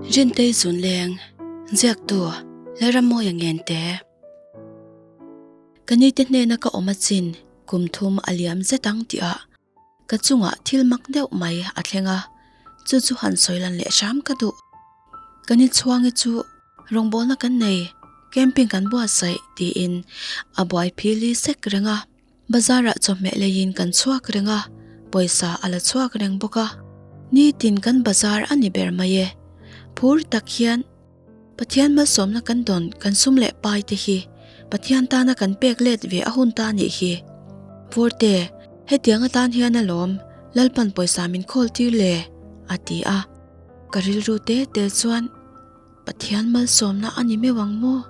Rintei Zunleng, Ziaktu, Lalrammawia Ngente. Ka nite hnena ka awm achin kum thum a liam zet ang tihah ka chungah thil mak deuh mai a thleng a, chu chu han sawi lan leh hram ka duh. Ka ni chhuangi chu rawngbawlna kan nei, camping kan buatsaih tiin a buai phili sek reng a. Bazar-ah chawhmeh leiin kan chhuak reng a, pawisa a la chhuak reng bawk a. Nitin kan bazar a ni ber mai e. Phur tak hian Pathian malsawmna kan dawn kan sum leh pai te hi Pathian tana kan pek let ve a hun ta nih hi. Vawrte, hetiang atan hian alawm Lalpan pawisa min khawl tir le, a ti a. Ka rilru te te chuan Pathian malsawmna a ni meuh ang maw?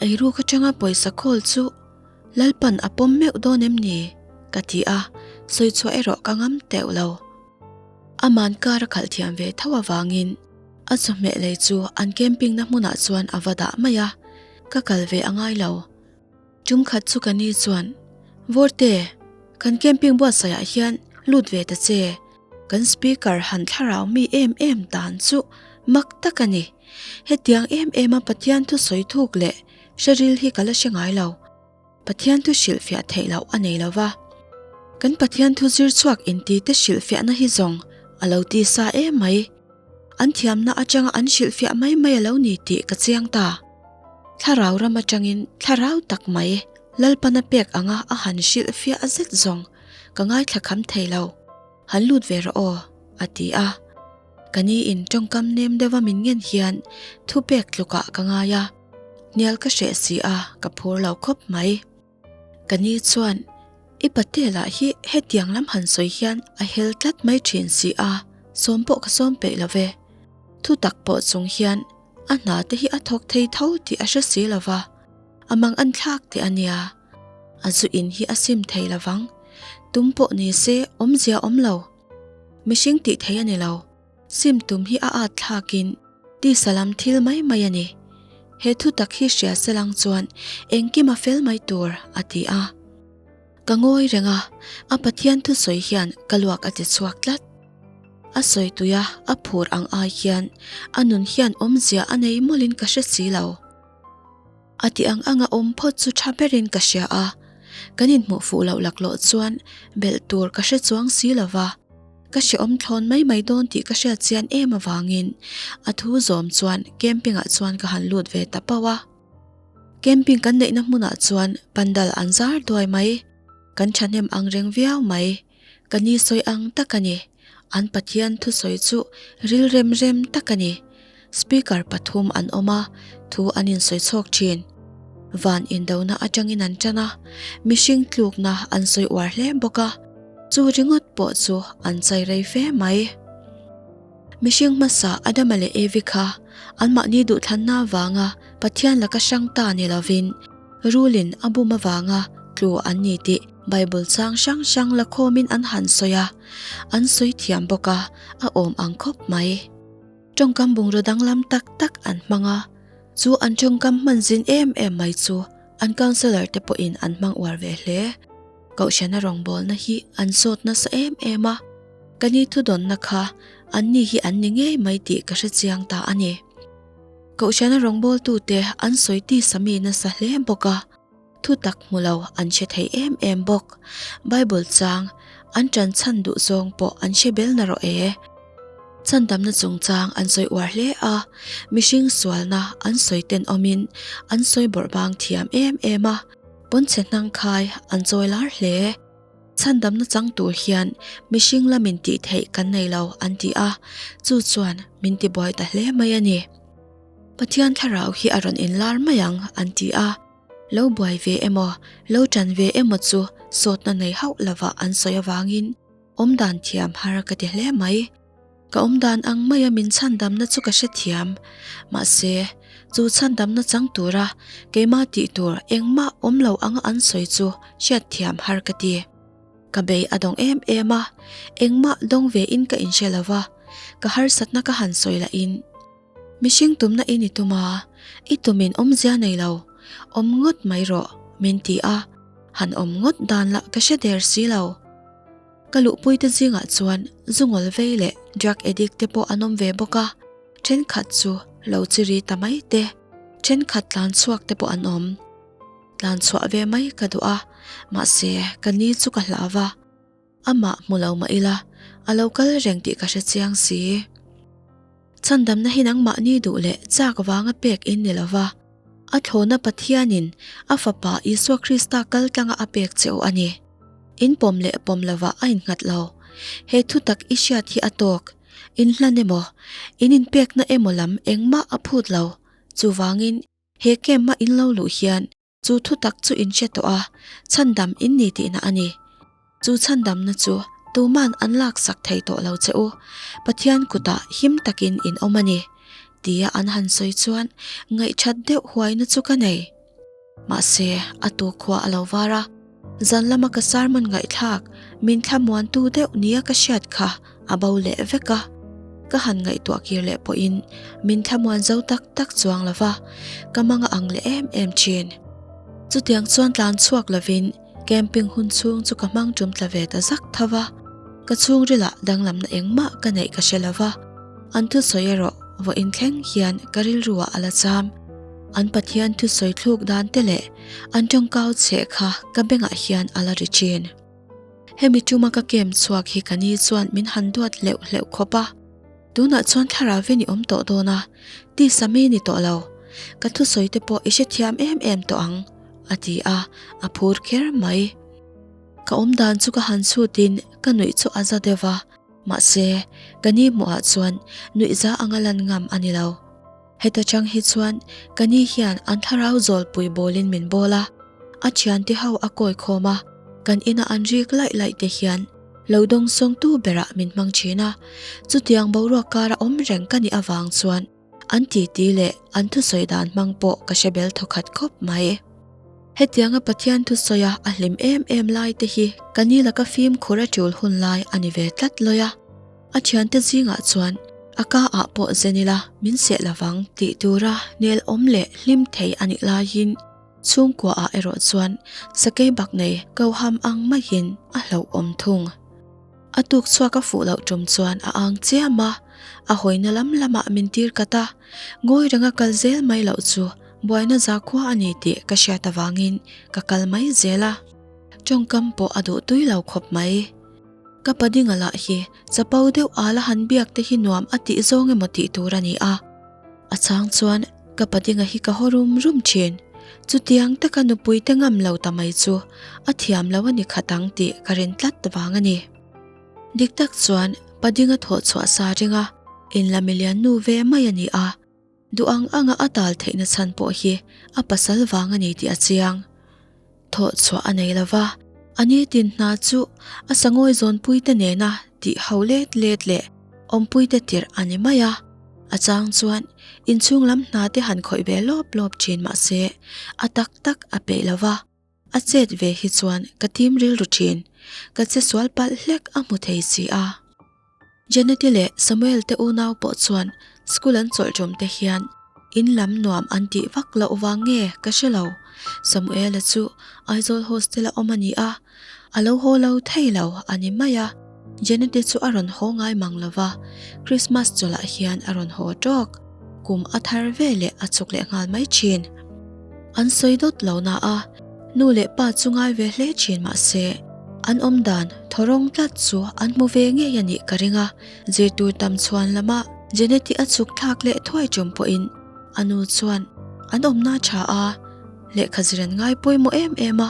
Eiruk atanga pawisa khawl chu Lalpan a pawm meuh dawn em ni? ka ti a, sawi chhuah erawh ka ngam teuh lo. Aman car a khalh thiam ve tho avangin a chawhmeh lei chu an camping na hmunah chuan a va dah mai a, ka kal ve a ngai lo. Tum khat chu ka ni chuan, Vawrte, kan camping buatsaih ah hian lut ve ta che, kan speaker han thlarau mi em em dan chu mak tak a ni. Hetiang em em a Pathian thusawi thuk leh Hre ril hi ka la hre ngai lo. Pathian thu hrilhfiah theih loh a nei lo va. Kan Pathian thu zir chhuak inti te hrilhfiahna hi zawng a lo ti sa em mai. An thiamna atanga an hrilhfiah mai mai a lo ni tih ka chiang ta. Thlarau ram atangin thlarau tak mai Lalpana pek anga a han hrilhfiah zet zawng ka ngaithla kham thei lo. Han lut ve rawh aw, a ti a. Ka ni in tawngkam nem deuha min ngen hian thupek tlukah ka ngai a. Hnial ka hreh si a, ka phur lo khawp mai. Ka ni chuan, I patel ah hi hetiang lam han sawi hian a hel tlat mai thin si a, sawm pawh ka sawm peih lo ve. Thu tak pawh chung hian a hna te hi a thawk thei tho tih a hre si lo va, a mang an thlak teh a nia. A zu in hi a sim thei lo vang. Tum pawh ni se awmzia awm lo. Mihring tih thei a ni lo. Sim tum hi a at thlakin tisa lam thil mai mai a ni. He thu tak hi hria selang chuan engkim a fel mai tur a ti a. Ka ngawi reng a, a Pathian thusawi hian ka luak a ti chhuak tlat. A sawi tui a, a phur ang ai hian a nun hian awmzia a nei mawlhin ka hre si lo. A ti ang anga awm phawt chu tha berin ka hria a, kan inhmuh fuh loh laklawh chuan belh tur ka hre chuang si lo va, ka hrehawm thlawn mai mai dawn tih ka hriat chian em avangin a thu zawm chuan camping ah chuan ka han lut ve ta pauh a. Camping kan neihna hmunah chuan pandal an zar duai mai, kan thahnem ang reng viau mai, ka ni sawi ang tak a ni. An Pathian thusawi chu ril rem rem tak a ni. Speaker pathum an awm a, thu an insawi chhawk thin. Van indona atangin an tan a, mihring tlukna an sawi uar hle bawk a, chu ringawt pawh chu an chai rei fe mai. Mihring hmasa Adama leh Evi kha anmahni duhthlanna avanga Pathian laka hrang ta ni lovin, Rulin a bum avanga tlu an ni tih Bible chang hrang hrang la khawmin an han sawi a, an sawi thiam bawk a, a awm ang khawp mai. Tawngkam bungraw danglam tak tak an hmang a, chu an tawngkam hman zin em em mai chu an counsellor te pawhin an hmang uar ve hle. Kohhrana rawngbawlna hi an sawt nasa em em a, ka ni thudawnna kha an ni hi an ni ngei mai tih ka hre chiang ta a ni. Kohhrana rawngbawltute an sawi tisa mi nasa hle bawk a, thu tak hmu lo an hre thei em em bawk. Bible chang an ṭan chhan duh zawng pawh an hre bel na rawh e. Chhandamna chungchang an sawi uar hle a, mihring sualna an sawi tenawmin an sawi bawrhbang thiam em em a, pawnchhe hnangkhai an chawi lar hle. Chhandamna chang tur hian mihring lamin tih theih kan nei lo an ti a, chu chuan min ti buai ta hle mai a ni. Pathian thlarau hi a rawn inlar mai ang an ti a, lo buai ve emaw, lo ṭan ve emaw chu sawtna nei hauh lova an sawi avangin awmdan thiam har ka ti hle mai. Ka awmdan ang maia min chhandamna chu ka hrethiam. Mahse, chu chhandamna chang tura keimah tih tur engmah awm lo anga an sawi chu hriatthiam har ka ti. Ka bei a dawng em em a, engmah dawng ve in ka inhre lo va, ka harsatna ka han sawi lahin mihring tumna in i tum a, i tumin awmzia nei lo, awm ngawt mai rawh min ti a, han awm ngawt dan lah ka hre der si lo. Ka luhpuite zingah chuan zungawl vei leh drug addict te pawh an awm ve bawk a. Thenkhat chu lo chiri ta mai te, thenkhat tlan chhuak te pawh an awm. Tlan chhuah ve mai ka duh a, mahse ka ni chu ka hlau a. Amah hmu lo mah ila, a lo kal reng tih ka hre chiang si. Chhandamna hi nangmahni duh leh chak vanga pek in ni lova, a thlawhna Pathianin a Fapa Isua Krista kal tlanga a pek che u a ni. In pawm leh pawm lovah a innghat lo. He thutak i hriat hi a tawk. In hlan emaw, in inpekna emaw lam engmah a phut lo. Chuvangin, he camp-a in lo luh hian Chu thutak chu in hre tawh a, chhandam in ni tihna a ni. Chu chhandamna chu tuman an laksak thei tawh lo che u, Pathian kutah him takin in awm a ni, tia an han sawi chuan ngaihthat deuh huaina chu ka nei. Mahse, a tu khua a lo var a, zan lama ka sermon ngaihthlak min thlamuantu deuh nia ka hriat kha a bo leh vek a. Ka han ngaihtuah kir leh pawhin min thlamuan zo tak tak chuang lo va, ka mang a ang leh em em thin. Chutiang chuan tlan chhuak lovin camping hun chhung chu ka hmang tum tla ve ta zak tho va, ka chhungrilah danglamna engmah ka neih ka hre lo va, an thusawi erawh vawiin thleng hian ka rilruah a la cham. An Pathian thusawi thluk dan te leh an tawngkau chheh kha ka bengah hian a la ri thin. Hemi tuma ka kem chhuak hi ka ni chuan min han duat hleuh hleuh khawp a. Tunah chuan thlarau in i awm tawh dawn a, tisa mi ni tawh lo. Ka thusawi te pawh i hrethiam em em tawh ang, a ti a, a phur kher mai. Ka awm dan chu ka han chhutin ka nuih chu a za deuh va, mahse, ka ni hmuhah chuan nuihza anga lan ngam a ni lo. Heta chang hi chuan ka ni hian an thlarau zawlpui bawlin min bawl a, a thiante ho a kawi khawm a, kan ina an rik laih laih te hian lo dawngsawngtu berah min hmang thin a, chutiang boruak kara awm reng ka nih avang chuan an titi leh an thusawi dan hmang pawh ka hre bel thawkhat khawp mai. Hetianga Pathian thusawia a hlim em em lai te hi ka ni laka fimkhur a tul hun lai a ni ve tlat lawi a. A thiante zingah chuan a ka ah pawh zen ila min seh lovang tih tura nel awm leh hlim thei a nih laiin chhungkua ah erawh chuan sakei bak nei koham ang maiin a hlauhawm thung. A tuk chhuak a fuh loh tum chuan a ang chiam a, a hawina lam lamah min tir kat a, ngawi renga kal zel mai loh chu buaina zakhua a ni tih ka hriat avangin ka kal mai zel a, tawngkam pawh a duh tui lo khawp mai. Ka padinga lah hi chapo deuh ala han biak te hi nuam a tih zawng emaw tih tur a ni a. A chang chuan ka padinga hi ka haw rum rum thin. Chutiang taka nupui te ngam lo ta mai chu a thiam lo a ni khat ang tih ka rin tlat vang a ni. Dik tak chuan padinga thawh chhuah sa ringa inla milian nu ve mai a ni a. Duh ang anga a tal theihna chhan pawh hi a pasal vang a ni tih a chiang. Thawh chhuah a nei lova, a nitin hna chu a sangawi zawnpuite nena tih ho let let leh awmpuite tirh a ni mai a. A chang chuan inchhung lam hna te han khawih ve lawp lawp thin mah se a tak tak a peih lova, a chet ve hi chuan ka tim rilru thin, ka che sual palh hlek a hmu thei si a. Janeti leh Samuel te unau pawh chuan school an chawlh ṭawm te hian in lam nuam an tih vak loh vang nge ka hre lo. Samuel-a chu Aizawl hostel a awm a ni a, a lo haw lo thei lo a ni mai a. Janeti chu a rawn haw ngai mang lo va, Christmas chawlhah hian a rawn haw ṭawk. Kum a thar ve leh a chhuk leh nghal mai ṭhin. An sawi dawt lo na a, nu leh pa chu ngai ve hle thin mah se, an awm dan thawrawng tlat chu an hmu ve ngei a nih ka ring a, zirtur tam chhuan lama Jeneti a chhuk thlak leh thuai tum pawhin a nu chuan an awmna tha a, lehkha zir an ngai pawimawh em em a,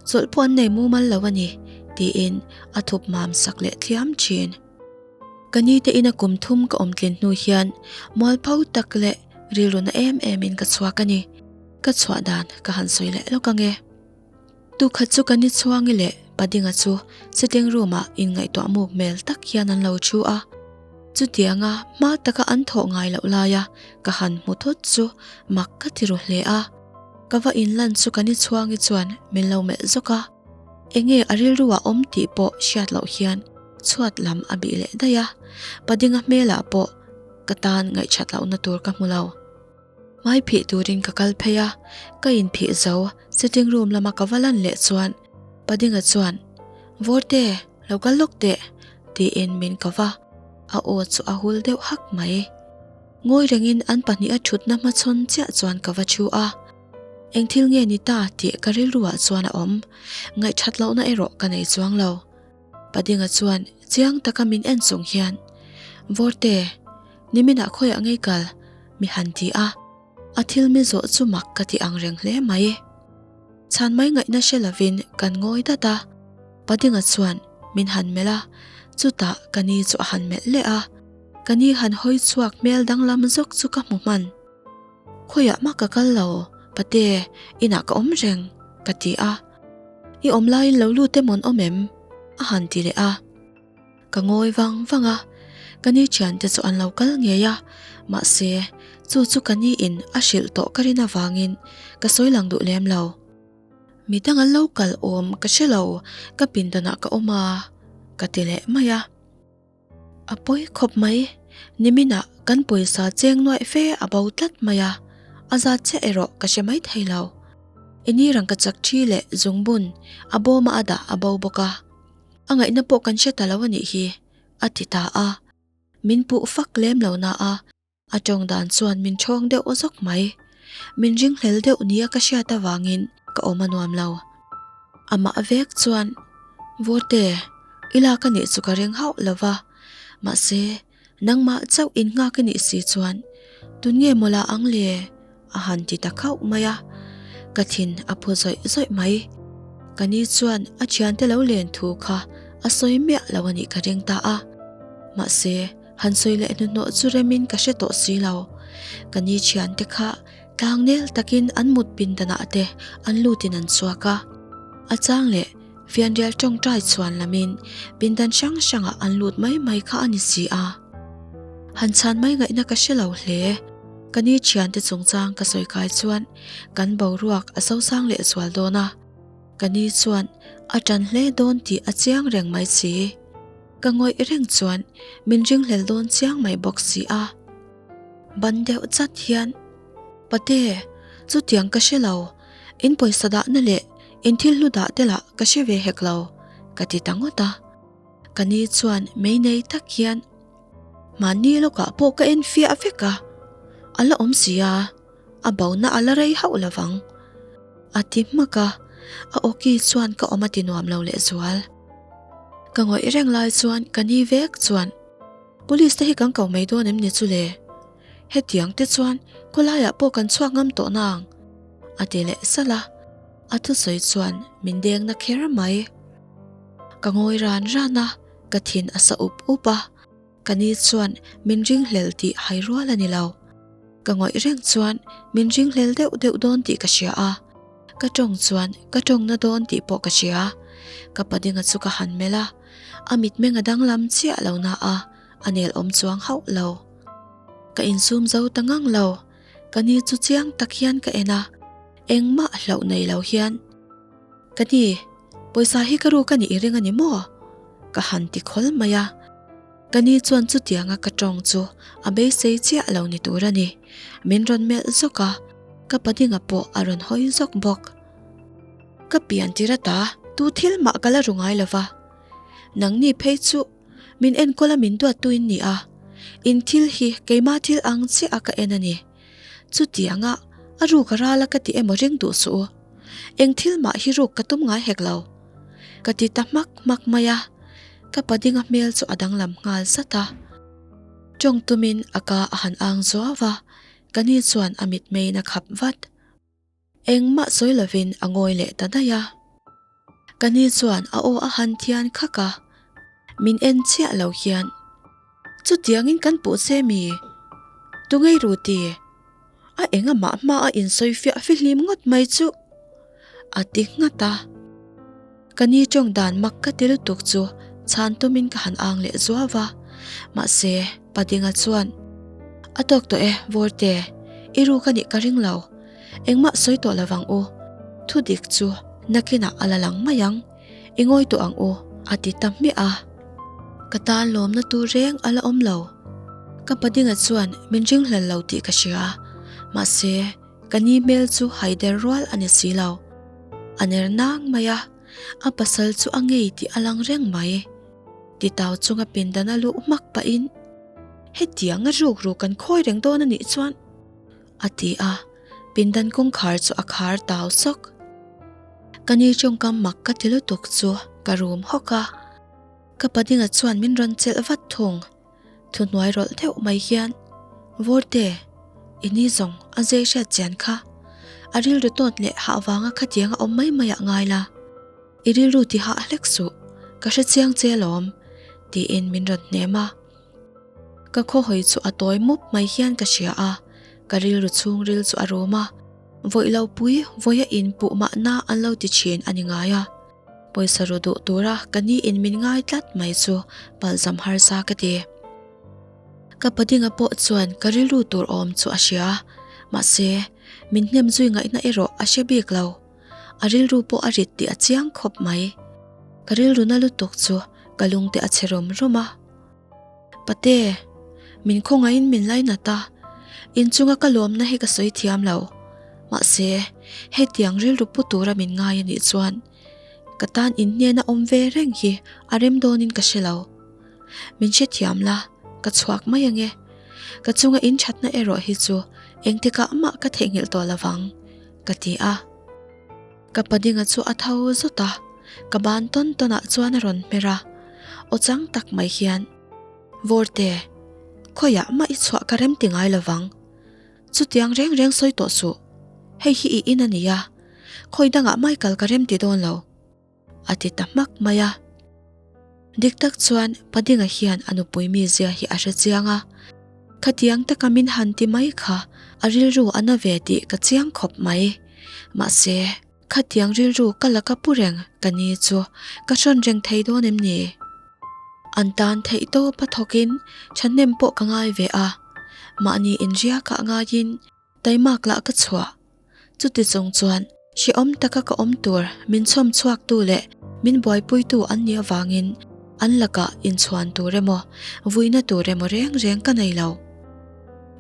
chawlh pawh an nei mumal lo a ni tiin a thup mam sak leh thliam thin. Ka ni te ina kum thum ka awm tlin hnu hian mualpho tak leh rilru na em em in ka chhuak a ni. Ka chhuah dan ka han sawi leh lawk ang e. Tukhat chu ka ni chhuangi leh Padinga chu sitting room ah inngaihtuah muk hmel tak hian an lo thu a. Chutianga hma taka an thawh ngai loh laia ka han hmu thut chu mak ka ti ru hle a. Ka va inlan chu ka ni chhuangi chuan min lo melh zawk a. Enge a rilru ah awm tih pawh hriat loh hian chhuat lam a bih leh daih a, Padinga hmelah pawh ka tan ngaihthat lohna tur ka hmu lo. Hmai phih turin ka kal phei a, ka inphih zo sitting room lama ka va lan leh chuan Padinga chuan, Vawrte, lo kal lawk teh, tiin min ko va, a aw chu a hul deuh hak mai. Ngawi rengin an pahniha thutna hmachhawn chiah chuan ka va thu a. Eng thil nge ni ta tih ka rilruah chuan a awm. Ngaihthat lohna erawh ka nei chuang lo. Padinga chuan chiang taka min en chung hian, Vawrte, niminah khawiah ngei kal? mi han ti a. A thil mi zawh chu mak ka ti ang reng hle mai. Chhan mai ngaihna hre lovin kan ngawi dat a. Padinga chuan min han melh a, chutah ka ni chu a han melh leh a. Ka ni han hawi chhuak hmel danglam zawk chu ka hmu hman. Khawiah mah ka kal lo, pate, inah ka awm reng, ka ti a. I awm laiin lo lut emaw an awm em? a han ti leh a. Ka ngawi vang vang a, ka ni thiante chu an lo kal ngei a, mahse, chu chu ka ni in a hrilh tawh ka rin avangin ka sawi lang duh lem lo. Mi dang an lo kal awm ka hre lo, ka pindanah ka awm a, ka ti leh mai a. A pawi khawp mai, niminah kan pawisa cheng nuaih fe a bo tlat mai a, a zat chiah erawh ka hre mai thei lo. Ini rangka chak thi leh zungbun a bawma a dah a bo bawk a, a ngaihna pawh kan hre ta lo a nih hi, a ti ta a. Min puh fak lem lo na a, A tawng dan chuan min thawng deuh zawk mai. Min ringhlel deuh nia ka hriat avangin ka awm a nuam lo. Amah vek chuan, Vawrte, i lak a nih chu ka ring hauh lo va, mahse, nangmah chauh in nghak i nih si chuan tun nge maw la ang le? A han ti ta khauh mai a, ka thin a phu zawih zawih mai. Ka ni chuan a thiante lo len thu kha a sawi miah lo a nih ka ring ta a. Mahse, han sawi leh hnuhnawh chu remin ka hre tawh si lo. Ka ni thiante kha tlangnel takin an mut pindanah te an lutin an chhuak a. A chang leh fianrial tawngtai chhuan lamin pindan hrang hrangah an lut mai mai kha a ni si a. Han chhan mai ngaihna ka hre lo hle. Ka ni thiante chungchang ka sawi kai chuan kan boruak a sosang leh zual dawn a. Ka ni chuan a tan hle dawn tih a chiang reng mai si. Ka ngawih reng chuan min ringhlel dawn chiang mai bawk si a. Ban deuh chat hian, Pate, chutiang ka hre lo. In pawisa dahna leh in thil hlu dah te lah ka hre ve hek lo, ka ti ta ngawt a. Ka ni chuan mei nei tak hian mahni lawkah pawh ka en fiah vek a, a la awm si a, a bona a la rei hauh lo vang. A ti hmak a, a awki chuan ka awm a ti nuam lo lehzual. Ka ngawih reng lai chuan ka ni vek chuan Police te hi kan ko mai dawn em ni chu le? Hetiang te chuan khawlaiah pawh kan chhuak ngam tawh nang, a ti leh salh a, a thusawi chuan min deng na kher mai. Ka ngawi ran ran a, ka thin a sa up up a, ka ni chuan min ringhlel tih hai rual a ni lo. Ka ngawih reng chuan min ringhlel deuh deuh dawn tih ka hria a, ka tawng chuan ka tawngna dawn tih pawh ka hria. Ka padinga chu ka han melh a, a mitmeng a danglam chiah lo na a, a nel awm chuang hauh lo. Ka insum zo ta ngang lo, ka ni chu chiang tak hian ka en a, engmah hlauh nei lo hian, Ka ni, pawisa hi ka ruk a nih i ring a ni maw? Ka han ti khawl mai a. Ka ni chuan chutianga ka tawng chu a beisei chiah lo ni tur a ni. Min rawn melh zawk a, ka padinga pawh a rawn hawi zawk bawk. Ka pian tir ata tu thil mah ka la ru ngai lo va. Nangni phei chu min enkawl a min duattu in ni a, in thil hi keima thil ang chiah a ka en a ni. Chutianga a ruk a ral a ka ti emaw ring duh suh u. Eng thil mah hi ruk ka tum ngai hek lo. Ka ti ta hmak hmak mai a, ka padinga hmel chu a danglam nghal zat a. Tawng tumin a ka a han ang zuau a, ka ni chuan a mitmeiin a khap vat. Engmah sawi lovin a ngawi leh ta daih a. Ka ni chuan a aw a han thian khak a, min en chiah lo hian, Chutiangin kan puh che mi? Tungei ru ti? A eng amah hma a insawi fiah fihlim ngawt mai chu a ti nghat a. Ka ni tawng dan mak ka ti lutuk chu chhan tumin ka han ang leh zuau a, mahse Padinga chuan, A tawk tawh e, Vawrte, i ruk a nih ka ring lo. Engmah sawi tawh lo vang u. Thu dik chu nakinah a la lang mai ang. I ngawi tawh ang u, a ti ta hmiah a. Ka tan lawmna tur reng a la awm lo. Ka padinga chuan min ringhlel lo tih ka hria. Mahse, ka ni hmel chu haider rual a ni si lo. A ner nang mai a, a pasal chu a ngei tih a lang reng mai. Titau chunga pindan a luh hmak pahin. Hetianga rukru kan khawi reng dawn a nih chuan. A ti a, pindan kawngkhar chu a khar tau sawk. Ka ni tawngkam mak ka ti lutuk chu ka rum hawk a. Ka padinga chuan min rawn chelh vat thung. Thuhnuai rawlh deuh mai hian, Vawrte, i ni zawng a zei hriat chian kha. A rilru tawt leh hah vanga khatiang a awm mai mai ah ngai la. I rilru ti hah hlek suh, ka hre chiang che alawm, tiin min rawn hnem a. Ka khawhawi chu a tawi mup mai hian ka hria a, ka rilru chhungril chu a rum a. Vawih lo pui vawi a in puh mahna an lo ti thin a ni ngai a. Pawisa ru duh tura ka ni in min ngai tlat mai chu palzam harsa ka ti. Ka padinga pawh chuan ka rilru tur awm chu a hria, mahse min hnem zui ngaihna erawh a hre bik lo. A rilru pawh a rit tih a chiang khawp mai. Ka rilru na lutuk chu ka lungte a chhe rawm rawm a. Pate, min khawngaihin min lainat a, inchunga ka lawmna hi ka sawi thiam lo. Mahse, hetiang rilru pu tura min ngai a nih chuan ka tan inhnena awm ve reng hi a rem dawnin ka hre lo. Min hrethiam la, ka chhuak mai ange. Ka chunga inthatna erawh hi chu engtikah mah ka theihnghilh tawh lovang, ka ti a. Ka padinga chu a tho zawt a, ka ban tawn tawnah chuan a rawn hmer a, aw chang tak mai hian, Vawrte, khawiah mah i chhuah ka rem ti ngai lovang. Chutiang reng reng sawi tawh suh. Hei hi i in a nia, khawi dangah mai kal ka rem ti dawn lo. A ti ta hmak mai a. Dik tak chuan Padinga hian a nupui mizia hi a hre chiang a, khatiang taka min han ti mai kha a rilru a na ve tih ka chiang khawp mai. Mahse, khatiang rilru ka la ka pu reng ka ni chu ka hrawn reng thei dawn em ni? An tan theih tawp a thawkin thahnem pawh ka ngai ve a, mahni inriakah ngaiin Taimak lah ka chhuah. Chuti chung chuan hrehawm taka ka awm tur min chhawm chhuaktu leh min buaipuitu an nih avangin an lakah inchhuan tur emaw, vuina tur emaw reng reng ka nei lo.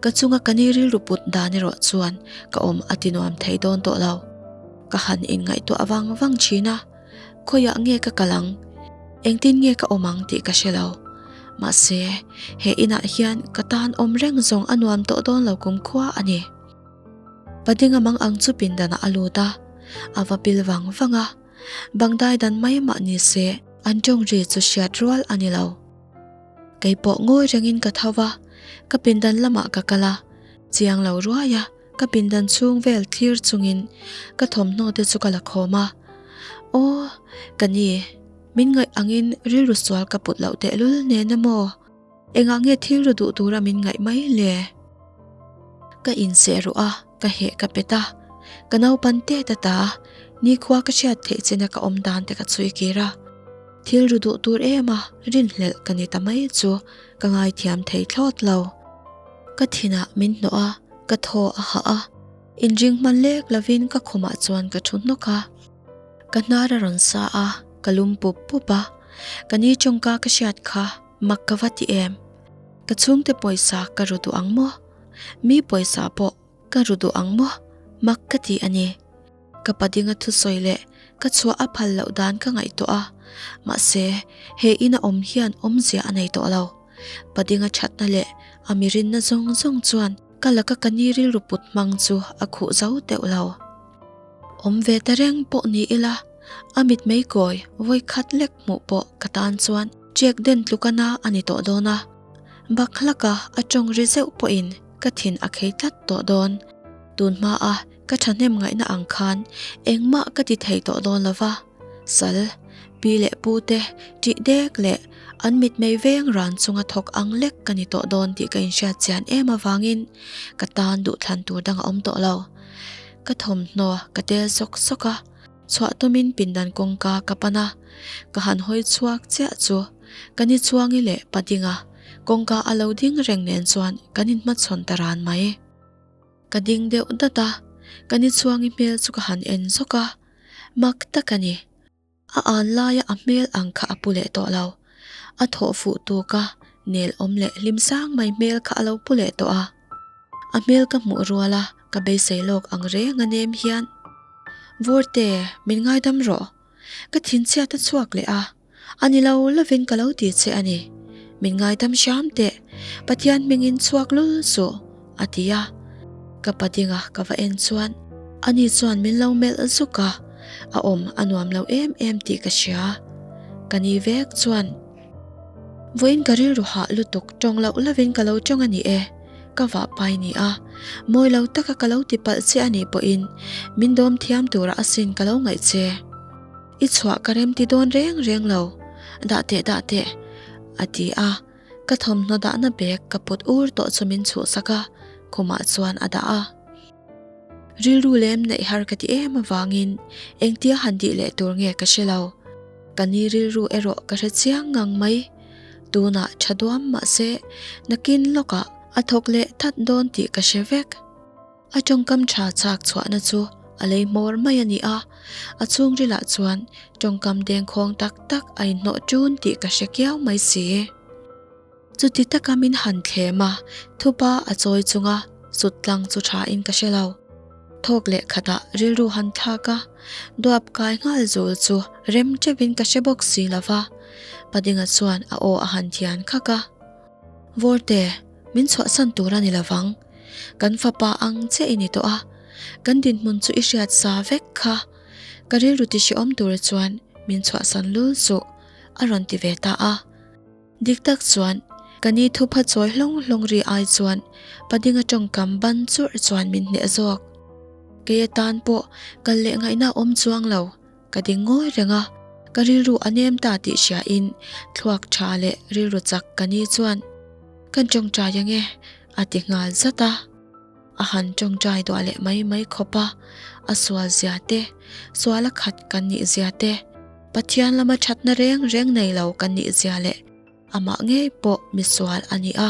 Ka chunga ka ni rilru put dan erawh chuan ka awm a ti nuam thei dawn tawh lo. Ka han inngaihtuah vang vang thin a, khawiah nge ka kal ang? Engtin nge ka awm ang tih ka hre lo. Mahse, he inah hian ka tan awm reng zawng a nuam tawh dawn lo kumkhua a ni. Padinga mang ang chu pindanah a lut a, a va pil vang vang a. Bangdai dan mai mah ni se, an tawng ri chu hriat rual a ni lo. Kei pawh ngawi rengin ka tho va, ka pindan lamah ka kal a, chiang lo ruai a. Ka pindan chhung vel thlir chungin ka thawmhnaw te chu ka la khawm a, Aw, ka ni, min ngaih angin rilru sual ka put loh tehlul nen emaw, engah nge thil ru duh tura min ngaih mai le? Ka inseh ruh a, ka heh ka pet a, ka naupan tet ata nikhua ka hriat theih china ka awm dan te ka chhui kir a, thil ru duh tur ema rinhlelh ka ni ta mai chu ka ngaithiam thei thlawt lo. Ka thinah min hnawh a, ka thaw a hah a, inring hman lek lovin ka khumah chuan ka thu hnawk a. Ka hnar a rawn sa a, ka lum pup pup a, ka ni tawngka ka hriat kha mak ka va ti em? Ka chhungte pawisa ka ru duh ang maw? Mi pawisa pawh ka ru duh ang maw? Mak ka ti a ni. Ka padinga thusawi leh ka chhuah a phal loh dan ka ngaihtuah a, mahse he ina awm hian awmzia a nei tawh lo. Padinga thatna leh a mirinna zawng zawng chuan ka laka ka ni rilru put hmang chu a khuh zo teuh lo. Awm ve ta reng pawh ni ila, a mitmei kawi vawi khat lek hmuh pawh ka tan chuan ṭek den tluka na a ni tawh dawn a. Bak hlaka a ṭawng ri zeuh pawhin ka thin a khei tlat tawh dawn. Tun hmaa ka ṭhahnem ngaihna ang khan engmah ka ti thei tawh dawn lo va. Sal, pi leh pu te ṭih dek leh an mitmei veng ran chunga thawk ang lek ka ni tawh dawn tih ka inhriat chian em avangin ka tan duhthlan tur dang a awm tawh lo. Ka thawmhnaw ka tel sawk sawk a, chhuah tumin pindan kawngka ka pan a, ka han hawi chhuak chiah chu ka ni Chuangi leh Padinga kawngka a lo ding reng nen chuan kan inhmachhawn ta ran mai. Ka ding deuh dat a, ka ni Chuangi hmel chu ka han en zawk a, mak tak a ni. A an laia a hmel ang kha a pu leh tawh lo. A thawh fuh tuk a, nel awm leh hlim sang mai hmel kha a lo pu leh tawh a. A hmel ka hmuh rual a, ka beisei lawk ang reng a nem hian, Vawrte, min ngaidam rawh. Ka thinchhiat a chhuak leh a, a ni lo lovin ka lo ti che a ni. Min ngaidam hram teh. Pathian hmingin chhuak lul suh, a ti a. Ka pa dinga ka va en chuan ani chuan min lo melh zuk a, a awm a nuam lo em em tih ka hria. Ka ni vek chuan vawiin ka rilru hah lutuk tawng loh lovin ka lo tawng a ni e, ka vah pai ni a, mawi lo taka ka lo ti palh che a nih pawhin min dawm thiam tura asin ka lo ngaih che. I chhuah ka remti dawn reng reng lo, dah teh dah teh, a ti a. Ka thawmhnaw dahna bag ka put ur tawh chu min chhuhsak a, khumah chuan a dah a. Rilru lem neih har ka ti em avangin engtia han tih leh tur nge ka hre lo. Ka ni rilru erawh ka hre chiang ngang mai. Tunah tha duam mahse nakin lawkah a thawk leh that dawn tih ka hre vek. A tawngkam tha chak chhuahna chu a lei hmawr mai a ni a, a chhungrilah chuan tawngkam dengkhawng tak tak a inhnawh ṭun tih ka hre kiau mai si. Chuti taka min han thlem a, thupa a chawi chunga sut tlang chu thain ka hre lo. Thawk leh khatah rilru han thlak a, duap kai nghal zul chu rem teuhin ka hre bawk si lo va, Padinga chuan a aw a han thian khak a. Vawrte, min chhuahsan tur a ni lo vang. Kan fapa ang chiah i ni tawh a, kan dinhmun chu i hriat sa vek kha. Ka rilru ti hrehawm tur chuan min chhuahsan lul suh, a rawn ti ve ta a. Dik tak chuan, ka ni thupha chawi hlawng hlawng ri ai chuan Padinga tawngkam ban churh chuan min hneh zawk. Kei atan pawh kal leh ngaihna awm chuang lo, ka ding ngawi reng a, ka rilru a nem ta tih hriain thluak tha leh rilru chak ka ni chuan kan tawngtai ange a ti nghal zat a. A han tawngtai duah leh mai mai khawp a, a sual zia te, suala khat kan nih zia te, Pathian lama thatna reng reng nei lo kan nih zia leh amah ngei pawh misual a ni a,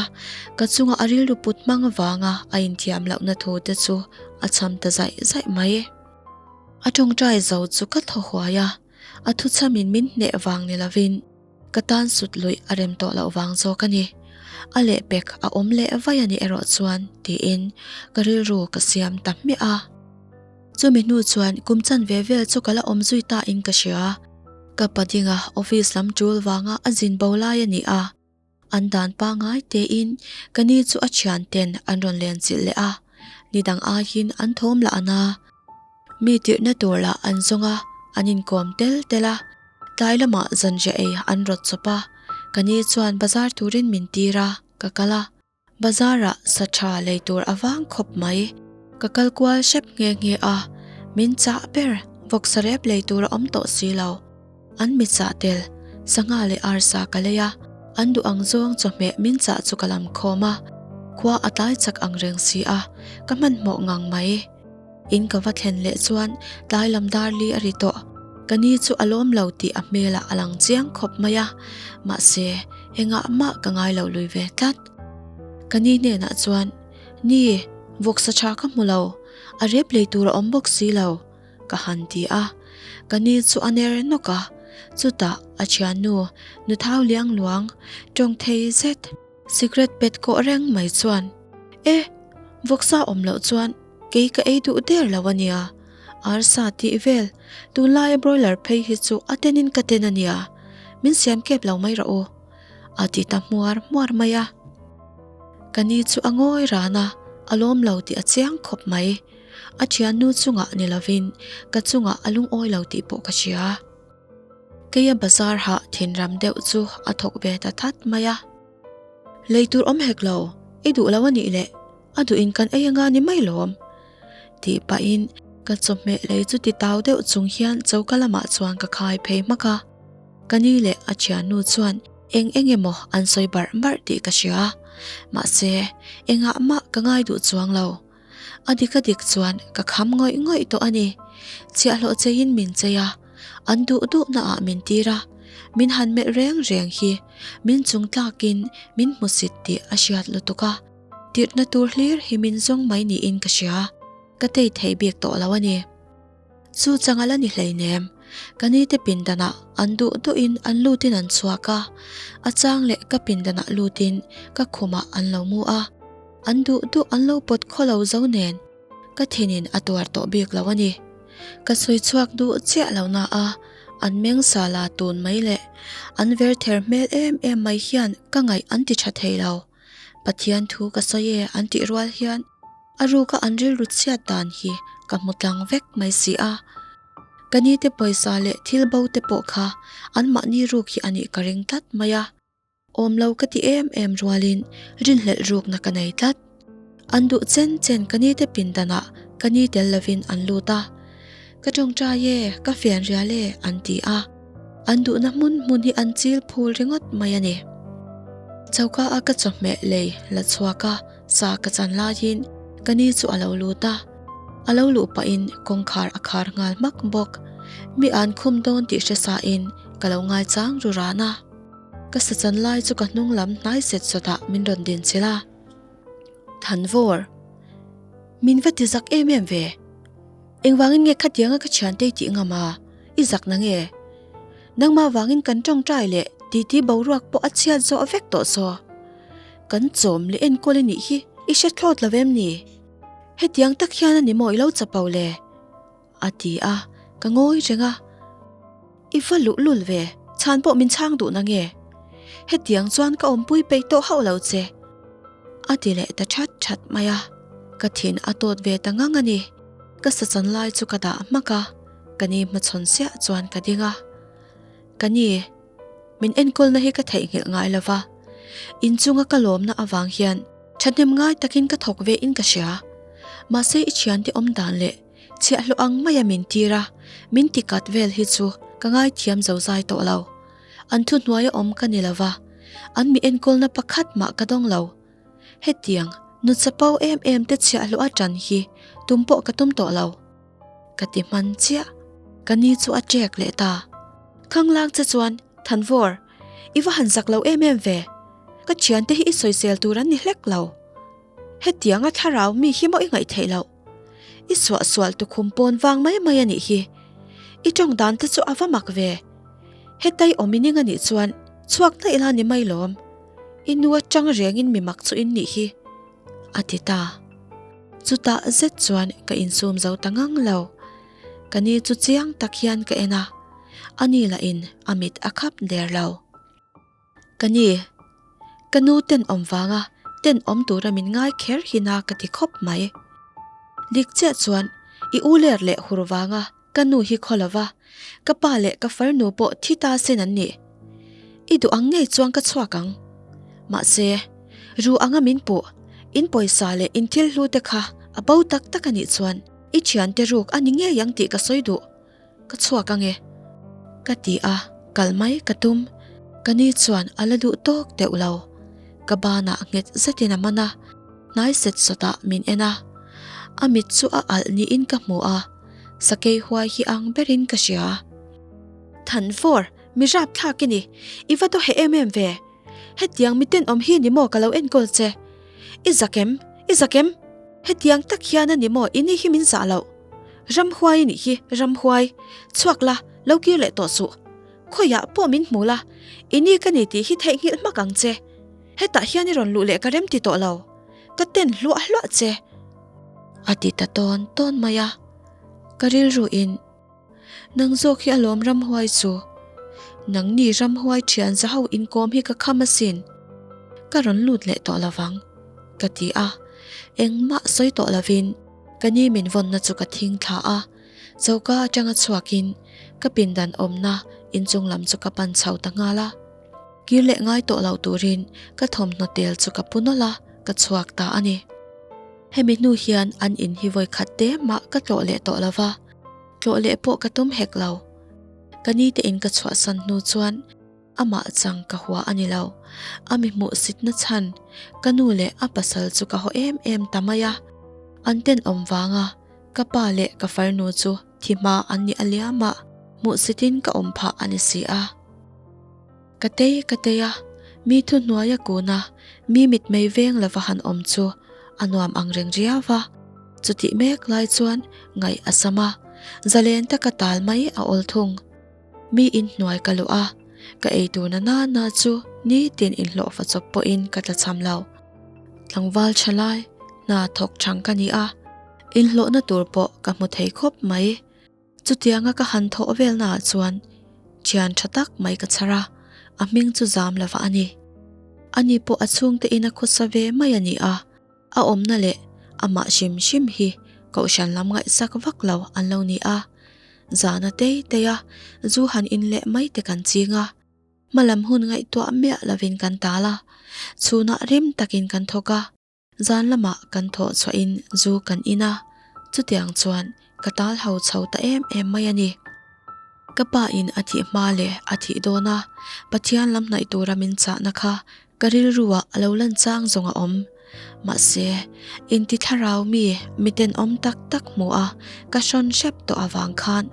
ka chunga a rilru put hmang vanga a inthiam lohna thu te chu a cham ta zaih zaih mai. A tawngtai zo chu ka thaw huai a, a thuchhamin min hneh vang ni lovin ka tan sut luih a rem tawh loh vang zawk a ni. A lehpek a awm leh vaih a nih erawh chuan tiin ka rilru ka siam ta hmiah a. Chumi hnu chuan kum chanve vel chu ka la awm zui ta in ka hria. Ka pa dinga office lam tul vanga a zin bo lai a ni a. An dan pangngai tein ka ni chu a thian ten an rawn len chilh leh a, ni dang aiin an thawm lah an a. Mi tirhna tur lah an zawng a, an inkawm tel tel a. Tlai lamah zanriah ei an rawt chawp a, ka ni chuan bazar turin min tir a, ka kal a. Bazar-ah sa tha lei tur a vang khawp mai. Ka kal kual hrep nghe nghe a, min chah ber vawksa rep lei tur a awm tawh si lo. An mi chah tel, sangha leh arsa ka lei a, an duh ang zawng chawhmeh min chah chu ka lam khawm a, khua a tlai chak ang reng si a, ka hmanhmawh ngang mai. In ka va thlen leh chuan tlai lam dar li a ri tawh. Ka ni chu a lawm lo tih a hmelah a lang chiang khawp mai a, mahse engah mah ka ngai lo lui ve tlat. Ka ni hnenah chuan, Ni, vawksa tha ka hmu lo, a rep lei tur a awm bawk si lo, ka han ti a. Ka ni chu a ner nawk a, chutah a thiannu nuthau liang luang tawng thei zet, Sikret pet kawh reng mai chuan, E! Vawksa awm loh chuan kei ka ei duh der lo a nia. Arsa tih vel, tunlaia broiler phei hi chu a tenin ka ten a nia. Min siam kep lo mai rawh u, a ti ta hmuar hmuar mai a. Ka ni chu a ngawi ran a, a lawm lo tih a chiang khawp mai. A thiannu chungah ni lovin ka chungah a lungawi lo tih pawh ka hria. Keia bazar hah thinram deuh chu a thawk ve ta that mai a. Lei tur awm hek lo, i duh lo a nih leh a duhin kan ei anga ni mai lawm. Tih pahin ka chawhmeh lei chu ti tau deuh chung hian choka lamah chuan ka khai phei hmak a. Ka ni leh a thiannu chuan eng eng emaw an sawi barh barh tih ka hria. Mahse, engah mah ka ngai duh chuang lo. A dik a dik chuan ka kham ngawih ngawih tawh a ni. Chhiahhlawh cheiin min chei a, an duh duhna ah min tir a, min han melh reng reng hi min chung tlakin min hmusit tih a hriat lutuk a, tirhna tur hlir hi min zawng mai niin ka hria, ka tei thei bik tawh lo a ni. Chu chang a la ni hleinem, ka nite pindanah an duh duhin an lutin an chhuak a, a chang leh ka pindanah lutin ka khumah an lo mu a, an duh duh an lo pawt khaw lo zo nen ka thinin a tuar tawh bik lo a ni. Ka sawi chhuak duh chiah lo na a, an meng sala tun mai leh an ver ther hmel em em mai hian ka ngaih an ti tha thei lo. Pathian thu ka sawi e an tih rual hian a ruka an rilru chhiat dan hi ka hmu tlang vek mai si a. Ka ni te pawisa leh thil bo te pawh kha anmahni ruk hi a nih ka ring tlat mai a. Awm lo ka ti em em rualin rinhlelh rukna ka nei tlat. An duh chen chen ka ni te pindanah ka ni tel lovin an lut a. Ka tawngtai e, ka fian rial e an ti a. An duhna hmun hmun hi an chil phul ringawt mai a ni. Choka a ka chawhmeh lei la chhuak a, sa ka chan laiin ka ni chu a lo lut a. A lo luh pahin kawngkhar a khar nghal hmak bawk. Mi an khum dawn tih hre sain ka lo ngaichang ru ran a. Ka sa chan lai chu ka hnung lam hnai set sawtah min rawn din chilh a. Thanvawr. Min va ti zak em em ve. Engvangin nge khatianga ka thiante i tih ngam a, i zak na nge? Nangmah vangin kan tawngtai leh titi boruak pawh a chhiat zawh vek tawh saw. Kan chawm leh enkawl i nih hi i hre thlawt lo em ni? Hetiang tak hian a ni maw i lo chapo le? A ti a, ka ngawi reng a. I va luh lul ve, chhan pawh min chhang duh na nge? Hetiang chuan ka awmpui peih tawh hauh lo che. A ti leh ta that that mai a, ka thin a tawt ve ta ngang a ni. Ka sachan lai chu ka dah hmak a, ka ni hmachhawn siah chuan ka ding a. Ka ni, min enkawlna hi ka theihnghilh ngai lo va, inchunga ka lawmna avang hian thahnem ngai takin ka thawk ve in ka hria. Mahse i thiante awm dan leh Chhiahhlawh ang maia min tir a, min ti kat vel hi chu ka ngaithiam zo zai tawh lo. An thuhnuaia awm ka ni lo va, an mi enkawlna pakhat mah ka dawng lo. Hetiang, nu chapo em em te chhiahhlawh a tan hi tum pawh ka tum tawh lo. Ka ti hman chiah, ka ni chu a ṭek leh ta. Khanglang che chuan, Thanvawr, i va han zak lo em em ve. Ka ṭhiante hi i sawisel tur an ni hlek lo. Hetianga thlarau mi hi maw i ngaih theih loh? I suahsual tukhum pawn vang mai mai a nih hi. I tawng dan te chu a va mak ve. Hetai awm i ning a nih chuan chhuak daih la ni mai lawm. I nu atang rengin mi mak chu in nih hi. A ti ta. Chutah zet chuan ka insum zo ta ngang lo. Ka ni chu chiang tak hian ka en a, ani lahin a mit a khap der lo. Ka ni, ka nu tenawm vanga tenawm tura min ngai kher hin a ka ti khawp mai. Dik chiah chuan i u ler leh hur vanga ka nu hi khaw lova, ka pa leh ka farnu pawh thi ta sin an nih. I duh ang ngei chuan ka chhuak ang. Mahse, ru anga min puh, in pawisa leh in thil hlu te kha a bo tak tak a nih chuan i thiante ruk a ni ngei ang tih ka sawi duh. Ka chhuak ange. Ka ti a, kal mai ka tum. Ka ni chuan a la duh tawk deuh lo. Ka banah nghet zetin a man a, hnai set sawtah min en a. A mit chu a alh niin ka hmu a, sakei huai hi ang berin ka hria. Thanvawr, mi rapthlak i ni, i va daw heh em em ve. Hetiang mi tenawm hi ni maw ka lo enkawl che? I zak em? I zak em? Hetiang tak hian a ni maw i ni hi min zah loh? Ramhuai i nih hi, ramhuai. Chhuak la, lo kir leh tawh suh. Khawiah pawh min hmu la, i ni ka ni tih hi theihnghilh hmak ang che. Hetah hian i rawn luh leh ka rem ti tawh lo. Ka ten hluah hluah che. A ti ta tawn tawn mai a. Ka rilruin. Nang zawk hi alawm ramhuai chu. Nangni ramhuai thian za ho inkawm hi ka kham asin. Ka rawn lut leh tawh lovang, ka ti a. Engmah sawi tawh lovin ka ni min vawnna chu ka thing thla a. Choka atanga chhuakin ka pindan awmna inchung lam chu ka pan chho ta nghal a. Kir leh ngai tawh lo turin ka thawmhnaw tel chu ka pu nawlh a, ka chhuak ta a ni. Hemi hnu hian an in hi vawi khat te mah ka tlawh leh tawh lova. Tlawh leh pawh ka tum hek lo. Ka ni te in ka chhuahsan hnu chuan amah chang ka hua a ni lo. A mi hmuhsitna chhan ka nu leh a pasal chu ka haw em em ta mai a. An tenawm vanga ka pa leh ka farnu chu thi hma an ni a liam a, hmuhsitin ka awm phah a ni si a. Ka tei ka tei a, mi thuhnuaia kun a, mi mitmei veng lova han awm chu a nuam ang reng riau va. Chutih mek lai chuan ngaih a sam a, zalen taka tal mai a awl thung. Mi inhnuai ka luh a, ka eitur na na na chu nitin inhlawhfa chawp pawhin ka tlachham lo. Tlangval tha lai, hna thawk thang ka ni a, inhlawhna tur pawh ka hmu thei khawp mai. Chutianga ka han thawh velnaah chuan thian tha tak mai ka chhar a, a hming chu zam lova a ni. Ani pawh a chhungte in a khawsa ve mai a ni a, a awmna leh amah hrim hrim hi kohhran lam ngaihsak vak lo an lo ni a. Zana tei tei a, zu han in leh mai te kan ching a. Hmalam hun ngaihtuah miah lovin kan tal a, chhunah rim takin kan thawk a. Zan lamah kan thawh chhuahin zu kan in a, chutiang chuan ka tal ho chho ta em em mai a ni. Ka pa in a thih hma leh a thih dawn a, Pathian lam hnaih tura min chahna kha ka rilruah a lo lan chang zawng a awm. Mahse, inti thlarau mi mi tenawm tak tak hmu a ka hrawn hrep tawh avang khan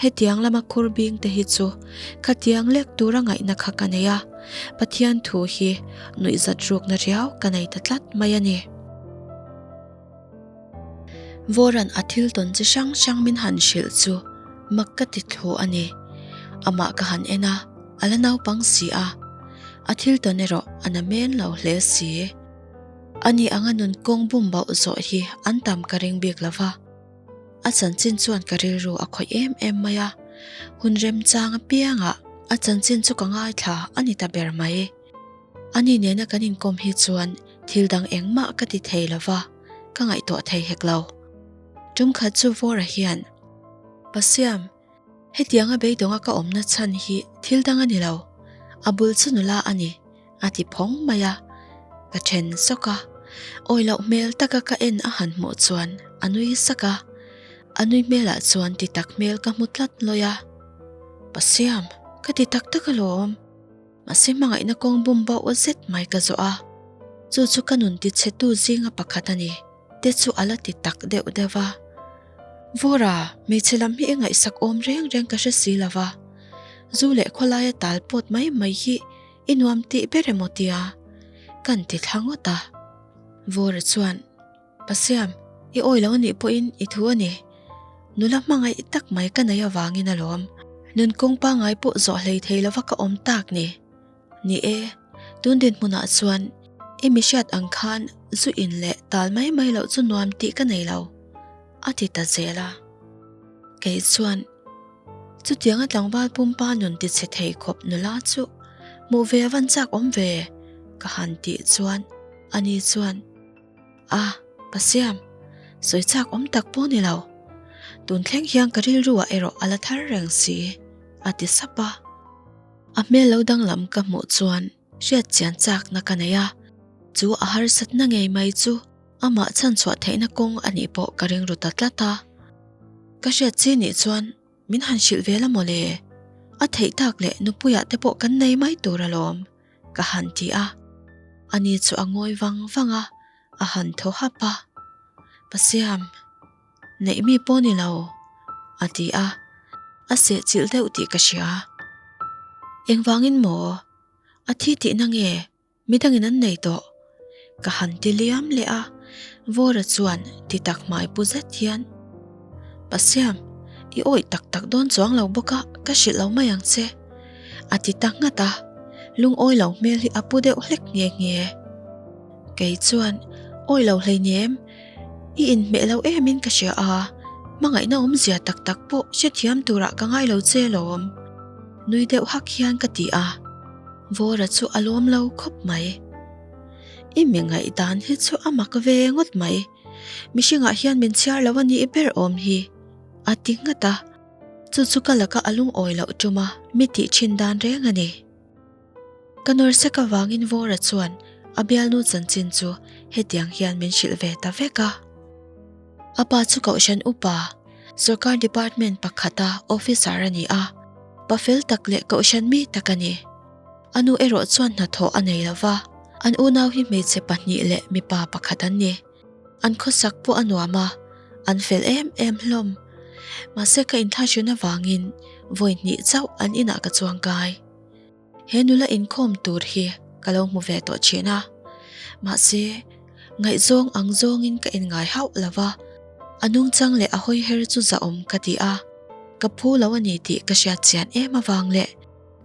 hetiang lama khur bing te hi chu khatiang lek tura ngaihna kha ka nei a, Pathian thu hi nuihzat rukna riau ka nei ta tlat mai a ni. Vawran a thil tawn chi hrang hrang min han hrilh chu mak ka ti thlu a ni. Amah ka han en a, a la naupang si a, a thil tawn erawh a na men lo hle si. Ani anga nun kawng bum bauh zawh hi an tam ka ring bik lo va. A chanchin chuan ka rilru a khawih em em mai a, hun remchang apiangah a chanchin chu ka ngaithla a ni ta ber mai. Ani nena kan inkawm hi chuan thil dang engmah ka ti thei lo va, ka ngaihtuah thei hek lo. Tum khat chu Vawra hian, Pasiam, hetianga beidawnga ka awmna chhan hi thil dang a ni lo, a bul chu nula a ni, A ti phawng mai a, ka then sawk a, awi loh hmel taka ka en a han hmuh chuan a nui sak a, a nui hmelah chuan ti tak hmel ka hmu tlat lawi a, Pasiam, ka ti tak tak alawm, mahse hmangaihna kawng bum bauh zet mai ka zawh a, chu chu ka nun ti chhe tu zinga pakhat a ni te chu a la ti tak deuh deuh a, Vawra, hmeichhe lam hi i ngaihsak awm reng reng ka hre si lo va, zu leh khawlaia tal pawt mai mai hi I nuam tih ber emaw tia kan ti thla ngawt a. Vawra chuan, Pasiam, i awi lo anih pawhin i thu a ni. Nula hmangaih tak mai ka nei avangin alawm. Nun kawng pangngai pawh zawh hlei thei lova ka awm tak ni. Ni e, tun dinhmunah chuan i mi hriat ang khan zu in leh tal mai mai loh chu nuam tih ka nei lo, a ti ta zel a. Kei chuan. Chutianga tlangval pumpa nun ti chhe thei khawp nula chu hmuh ve a van chak awm ve ka han tih chuan ani chuan A, Pasiam, sawi chak awm tak pawh ni lo. Tun thleng hian ka rilru ah erawh a la thar reng si a ti sap a. A hmel lo danglam ka hmuh chuan hriat chian chakna ka nei a, chu a harsatna ngei mai chu Amah chhanchhuah theihna kawng a nih pawh ka ring ru ta tlat a. Ka hriat chi nih chuan min han hrilh ve la mawle. A theih tak leh nupuiah te pawh kan nei mai tur alawm, ka han ti a. Ani chu a ngawi vang vang a, a han thaw hap a. Pasiam, neih mi pawh ni lo, a ti a. A sehchilh deuh tih ka hria. Engvangin maw? A thi tihna nge? Midangin an nei tawh. Ka han ti liam leh a, Vawra chuan ti tak hmai pu zet hian, Pasiam, i awih tak tak dawn chuang lo bawk a, ka hrilh lo mai ang che. A ti ta nghat a, lungawi lo hmel hi a pu deuh hlek nghe nghe. Kei chuan, Awih lo hleinem, i inhmeh lo emin ka hria a, hmangaihna awmzia tak tak pawh hrethiam turah ka ngai lo che lawm. Nui deuh hak hian ka ti a. Vawra chu a lawm lo khawp mai. I mi ngaihdan hi chu a mak ve ngawt mai. Mihringah hian min chhiar lo a nih ber awm hi, a ti nghat a. Chu chu ka laka a lungawi loh ṭuma mi tih ṭhin dan reng a ni. Ka nawr sek avangin Vawra chuan a bialnu chanchin chu hetiang hian min hrilh ve ta vek a. A pa chu Kohhran upa, Sorkar Department pakhata officer a ni a, pa fel tak leh Kohhran mi tak a ni. A nu erawh chuan hnathawh a nei lo va, an unau hi hmeichhe pahnih leh mipa pakhat an ni. An khawsak pawh a nuam a, an fel em em hlawm. Mahse ka inthlahrun avangin vawi hnih chauh an inah ka chuang kai. He nula inkhawm tur hi ka lo hmu ve tawh thin a, mahse ngaihzawng ang zawngin ka inngai hauh lo va, a nungchang leh a hawi her chu zahawm ka ti a, ka phu lo a ni tih ka hriat chian em avang leh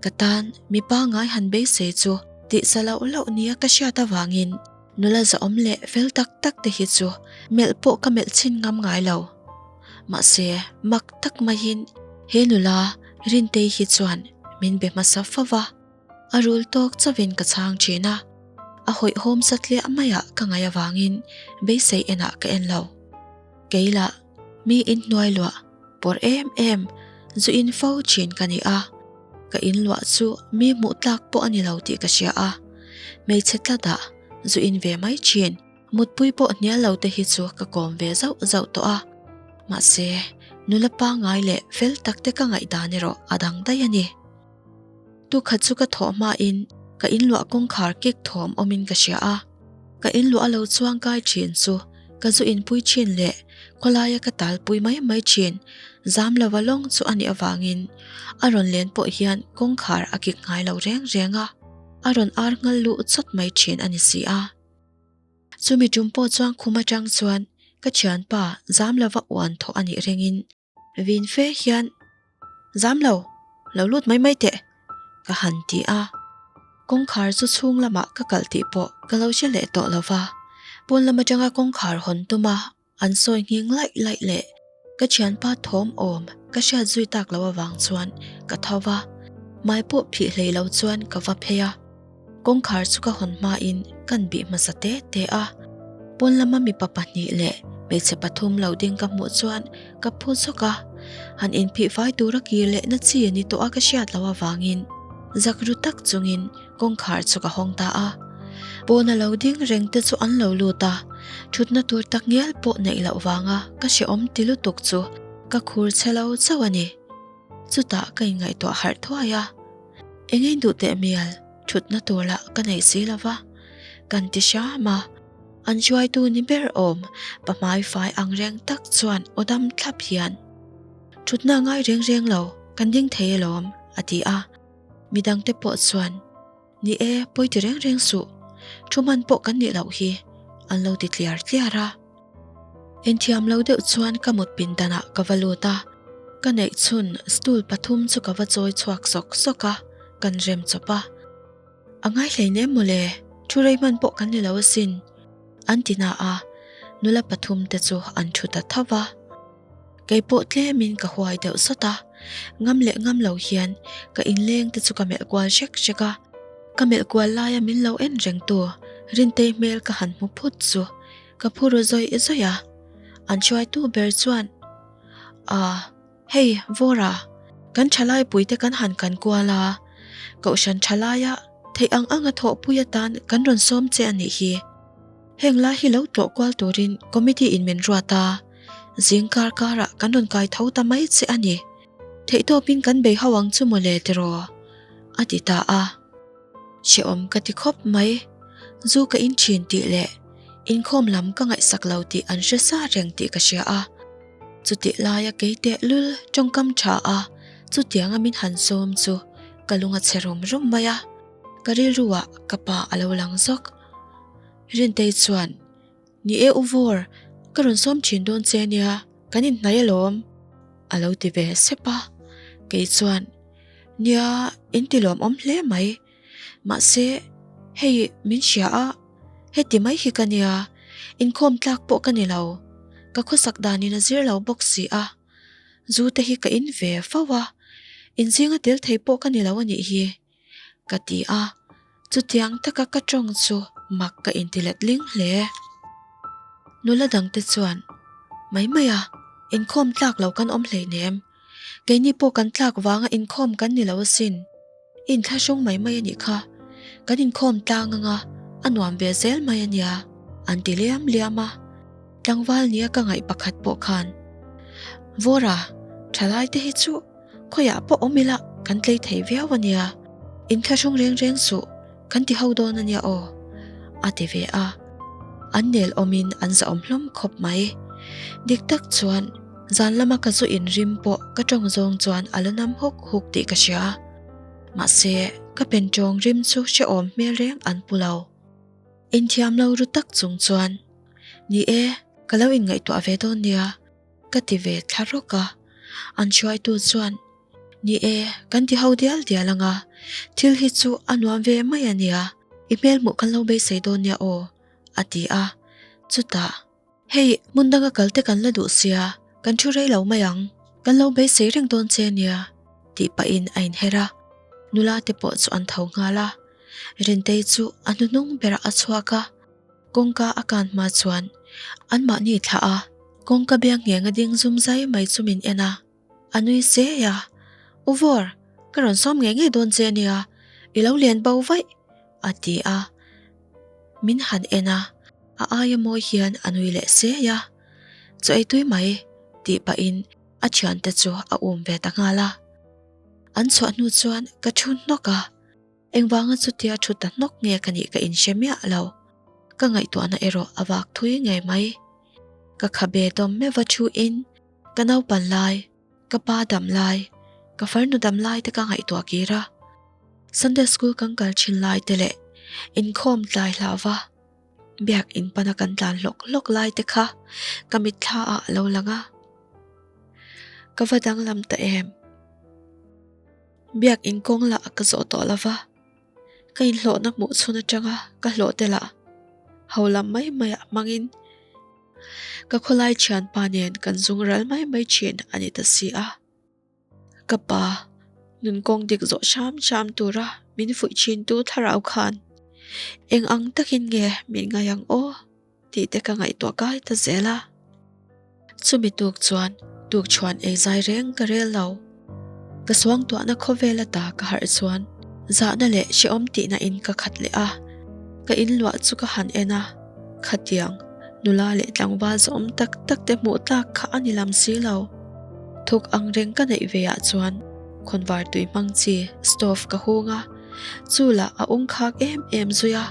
ka tan mi pangngai han beisei chu tihsa loh loh nia ka hriat avangin nula zahawm leh fel tak tak te hi chu melh pawh ka melh chhin ngam ngai lo. Mahse mak tak maiin he nula Rintei hi chuan min be hmasa fo va, a rul tawk chauhin ka chhang thin a. A hawihhawm satliah maiah ka ngaih avangin beisei enah ka en lo. Kei lah mi inhnuai luah pawr em em zu in fo thin ka ni a, ka in luah chu mi hmuh tlak pawh a ni lo tih ka hria a, hmeichhe tlatah zu in ve mai thin. Mutpui pawh hnial lo te hi chu ka kawm ve zauh zauh tawh a, mahse nula pangngai leh fel tak te ka ngaihdan erawh a dang daih a ni. Tukhat chu ka thawh hmain ka inluah kawngkhar kik thawm awmin ka hria a, ka inluah a lo chuang kai thin chu ka zu inpui thin leh khawlaia ka talpui mai mai thin zam lova lawng chu a nih avangin a rawn len pawh hian kawngkhar a kik ngai lo reng reng a, a rawn ar nghal luh chawt mai thin a ni si a. Chumi tum pawh chuan khum atang chuan ka thianpa zam lova uan thawh a nih ringin vin fe hian, Zam lo, lo lut mai mai teh, ka han ti a. Kawngkhar chu chhung lamah ka kalh tih pawh ka lo hre leh tawh lova, pawn lam atanga kawngkhar hawn tuma An sawi nghing laih laih leh ka thianpa thawm awm ka hriat zui tak loh avang chuan ka tho va, hmai pawh phih hlei lo chuan ka va phei a. Kawngkhar chu ka hawn hmain kan bih hmasa te te a, pawn lama mipa pahnih leh hmeichhe pathum lo ding ka hmuh chuan ka phu zawk a, han inphih fai tura kir lehna chi ni tawh a ka hriat loh avangin zak ru tak chungin Kawngkhar chu ka hawng ta a, pawna lo ding reng te chu an lo lut a, thutna tur tak ngial pawh neih loh vanga ka hrehawm ti lutuk chu ka khur che lo chauh a ni. Chutah ka inngaihtuah harh thuai a, Eng in duh teh mial, thutna tur lah ka nei si lo va, kan ti hram a, an hruaitu ni ber awm pa hmai fai ang reng tak chuan aw dam thlap hian, Thutna ngai reng reng lo, kan ding thei alawm, a ti a. Midangte pawh chuan, Ni e, pawi ti reng reng suh, thu hman pawh kan nih loh hi, an lo ti tliar tliar a. Inthiam lo deuh chuan ka mut pindanah ka va lut a, ka neih chhun stool pathum chu ka va chawi chhuak sawk sawk a, kan rem chawp a. A ngai hleinem mawle, thu rei hman pawh kan ni lo asin, an ti na a, nula pathum te chu an thu ta tho va. Kei pawh tlemin ka huai deuh sawt a, ngam leh ngam lo hian ka inleng te chu ka melh kual hrek hrek a, ka melh kual laia min lo en reng tu Rintei hmel ka han hmu phut chu ka phu ru zawih zawih a, an hruaitu ber chuan Aa hei Vawra, kan thalai puite kan han kan kual a, Kohhran thalaia theih ang anga thawhpui atan kan rawn sawm che a nih hi. Heng lai hi lo tlawh kual turin committee in min ruat a, zing kar karah kan rawn kai tho ta mai che a ni. Theihtawpin kan bei ho ang chu mawle tiraw? a ti ta a. Hrehawm ka ti khawp mai, zu ka in thin tih leh inkhawm lam ka ngaihsak lo tih an hre sa reng tih ka hria a. Chutih laia kei tehlul tawngkam tha a chutianga min han sawm chu ka lung a chhe rum rum mai a, ka rilruah ka pa a lo lang zawk. Rintei chuan, Ni e U Vawr, ka rawn sawm thin dawn che nia, kan inhnai alawm, a lo ti ve sep a. Kei chuan, Nia, in ti lawmawm hle mai. Mahse, hei min hria a, heti mai hi ka nia, inkhawm tlak pawh ka ni lo, ka khawsak danin a zir lo bawk si a. Zu te hi ka in ve fo a, inzinga tel thei pawh ka ni lo a nih hi. Ka ti a, chutiang taka ka tawng chu mak ka inti letling hle. Nula dangte chuan, Mai mai a, inkhawm tlak lo kan awm hleinem. Keini pawh kan tlak vanga inkhawm kan ni lo asin. I inthlahrung mai mai a nih kha. Kan inkhawm tlang anga a nuam ve zel mai a nia, an ti liam liam a. Tlangval nia ka ngaih pakhat pawh khan, Vawra, thalaite hi chu Khawiah pawh awm ila kan tlei thei viau a nia, inthlahrung reng reng suh, kan ti ho dawn a nia aw, a ti ve a. An nel awmin an zahawm hlawm khawp mai. Dik tak chuan zan lama ka zu inrim pawh ka tawng zawng chuan a la nam huk huk tih ka hria. Mahse, ka pen tawng rim chu hrehawm hmel reng an pu lo. Inthiam lo ru tak chung chuan, Ni e, ka lo inngaihtuah ve dawn nia. Ka ti ve thla rawk a, an hruaitu chuan, Ni e, kan ti ho dial dial ang a, thil hi chu a nuam ve mai a nia, i hmel hmuh kan lo beisei dawn nia aw, a ti a. Chutah, Hei, hmun danga kal te kan la duh sia, kan thu rei lo mai ang, kan lo beisei reng dawn che nia, tih pahin a inher a, nula te pawh chu an tho nghal a. Rintei chu a hnuhnung berah a chhuak a, kawngka a kan hma chuan anmahni thlah a, kawngka biang ngheng a ding zum zai mai chu min en a. A nui se a, U Vawr, ka rawn sawm ngei ngei dawn che ania, i lo lian bo vaih, a ti a. Min han en a, a aia mawi hian a nui leh se a, Chaw ei tui mai, tih pahin a thiante chu a um ve ta nghal a. An chhuah hnu chuan ka thu hnawk a. Engvanga chutia thu ta hnawk nge ka nih ka inhre miah lo. Ka ngaihtuahna erawh a vak thui ngei mai. Ka khabe dawm meuh a thu in ka naupan lai, ka pa dam lai, ka farnu dam lai te ka ngaihtuah kir a. Sunday school kan kal thin lai te leh inkhawm tlai hlauva biak in pana kan tlan hlawk hlawk lai te kha ka mitthla ah a lo lang a. Ka va danglam ta em? Biak in kawng lah ka zawh tawh lo va, ka inhlawhna hmuh chhun atanga ka hlawh te lah ho lam mai mai ah hmangin ka khawlai thianpa nen kan zung ral mai mai thin a ni ta si a. Ka pa nun kawng dik zawh hram hram tura min fuih thin tu thlarau khan eng ang takin nge min ngai ang aw? Tih te ka ngaihtuah kai ta zel a. Chumi tuk chuan tukchhuan ei zai reng ka rel lo. Ka suangtuahna khawvel ata ka harh chuan zahna leh hrehawm tihna in ka khat leh a. Ka inluah chu ka han en a, khatiang nula leh tlangval zawm tak tak te hmuh tlak kha a ni lam si lo. Thuk ang reng ka neih ve ah chuan khawnvar tui hmang chi stove ka hung a, chu lah a ung khak em em zui a.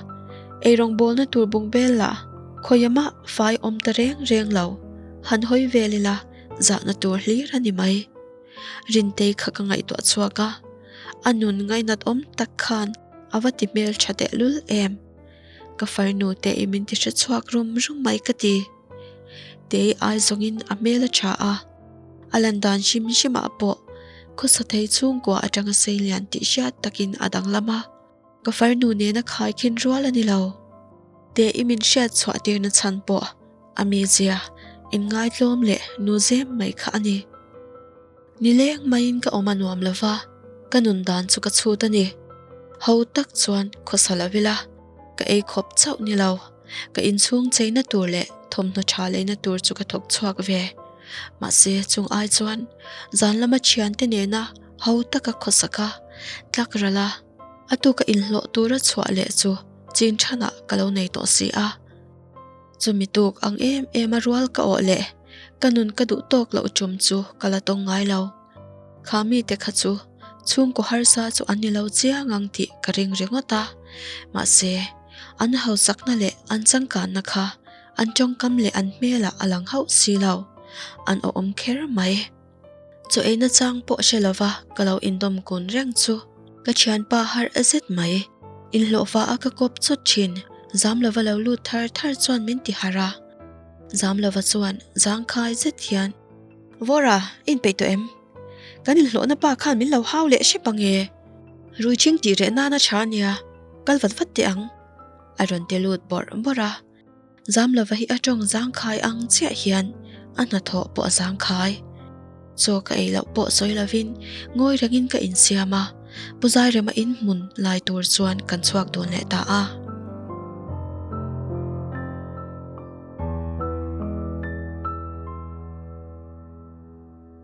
Eirawngbawlna tur bung bel lah khawi amah fai awm ta reng reng lo, han hawi vel ila zahna tur hlir a ni mai. Rintei kha ka ngaihtuah chhuak a, a nun ngainat awm tak khan a va ti hmel tha tehlul em. Ka farnu te i min ti hre chhuak rum rum mai ka ti. Tei ai zawngin a hmel a tha a, a lan dan hrim hrimah pawh khawsa thei chhungkua atanga seilian tih hriat takin a danglam a. Ka farnu nena khaikhin rual a ni lo. Te i min hriat chhuah tirna chhan pawh a mizia inngaitlawm leh nu zem mai kha a ni. Nileng maiin ka awm a nuam lo va, ka nun dan chu ka chhut a ni. Ho tak chuan khawsa lo ila, ka ei khawp chauh ni lo. Ka inchhung cheina tur leh thawmhnaw tha leina tur chu ka thawk chhuak ve. Mahse chung ai chuan zan lama thiante nena ho taka khawsaka tlak ral a, A tuka inhlawh tura chhuah leh chu chin thanah ka lo nei tawh si a. Chumi tuk ang em em a rual ka awh leh ka nun ka duh tawk loh tum chu ka la tawng ngai lo. Kha mite kha chu chhungkaw harsa chu an ni lo chiang ang tih ka ring ringawt a. Mahse, an hausakna leh an changkanna kha an tawngkam leh an hmelah a lang hauh si lo. An awhawm kher mai. Chaw ei nachang pawh hre lova ka lo indawm kun reng chu ka thianpa harh zet mai. Inhlawhfa a ka kawp chawt thin, zam lova lo lut thar thar chuan min ti harh a. Zam lova chuan zangkhai zet hian, Vawra, i inpeih tawh em? Kan inhlawhna pa khan min lo hau leh hrep ang e. Rui thing tih reh nana tha a nia, kal vat vat teh ang, a rawn ti lut bawrh bawrh a. Zamlova hi a tawng zangkhai ang chiah hian a hnathawh pawh a zangkhai. Chaw ka ei loh pawh sawi lovin ngawi rengin ka insiam a, Pu Zairema inhmun lai tur chuan kan chhuak dun leh ta a.